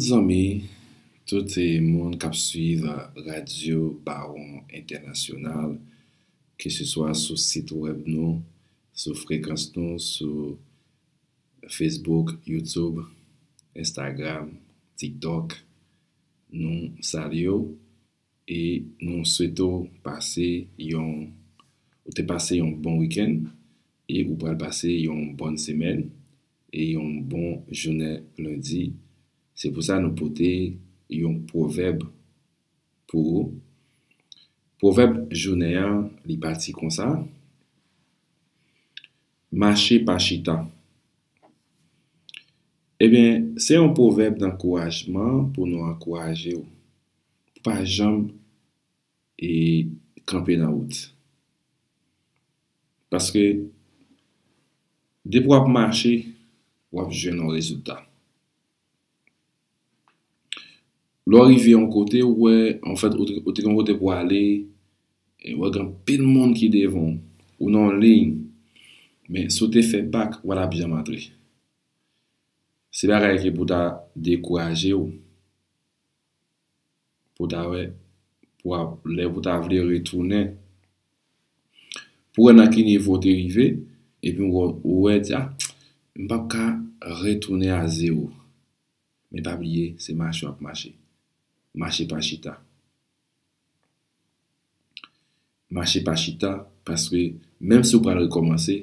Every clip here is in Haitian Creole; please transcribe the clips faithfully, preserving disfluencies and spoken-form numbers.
Zanmi, tout moun k ap swiv Radyo Bawon Entènasyonal, keseswa sou sit wèb nou, sou frekans nou, sou Facebook, YouTube, Instagram, TikTok, nou salye w e nou swete w pase yon, ou te pase yon bon wikenn e ou pral pase yon bòn semèn e yon bon jounen lendi. Se pou sa nou pote yon pwovèb pou ou. Pwovèb jounen an, li pati konsa: Mache pa chita. Ebyen, se yon pwovèb dankourajman pou nou ankouraje w. Pou pa janm e kanpe nan wout. Paske depi w ap mache, w ap jwenn yon rezilta. Lè w rive yon kote, ou wè, anfèt, ou te, ou te gen yon kote pou w ale, e w wè gen anpil moun ki devan w, ou nan yon liy, men si w te fè bak, w pa t ap janm antre. Se bagay ki pou ta dekouraje w, pou ta wè, pou w ap, lè pou ta vle retounen, pou wè nan ki nivo w te rive, epi w, ou wè, di, a, m p ap ka retounen a zewo. Men pa bliye, se mache w ap mache. Mache pa chita. Mache pa chita, paske menm si w pral rekòmanse,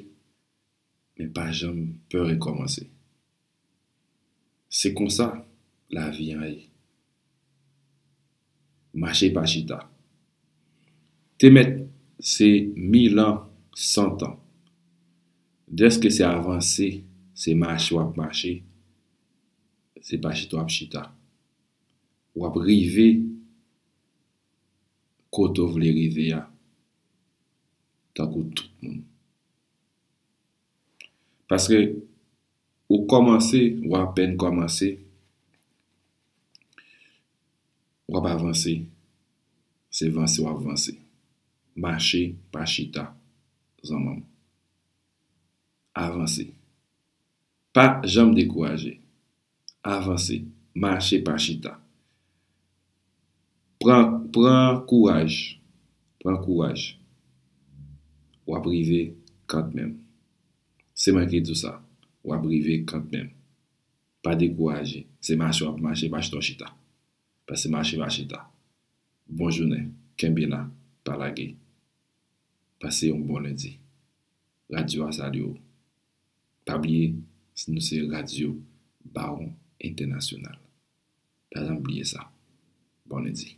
men pa janm pè rekòmanse. Se konsa lavi an ye. Mache pa chita. Te mèt se mil an, san tan. Dèske se avanse, se mache w ap mache, se pa chita w ap chita. W ap rive kote w vle rive a, tankou tout moun. Paske ou kòmanse, ou apèn kòmanse, w ap avanse. Se vanse w ap vanse. Mache, pa chita, zanmi m. Avanse. Pa janm dekouraje. Avanse. Mache, pa chita. Pran, pran kouraj. Pran kouraj. W ap rive kanmenm. Se mwen ki di w sa. W ap rive kanmenm. Pa dekouraje. Se mache w ap mache, pa chita w chita. Pase mache, pa chita. Bon jounen. Kenbe la. Pa lage. Pase yon bon lendi. Radyo a salye w. Pa bliye, nou se Radyo Bawon Entènasyonal. Pa janm bliye sa. Bon lendi.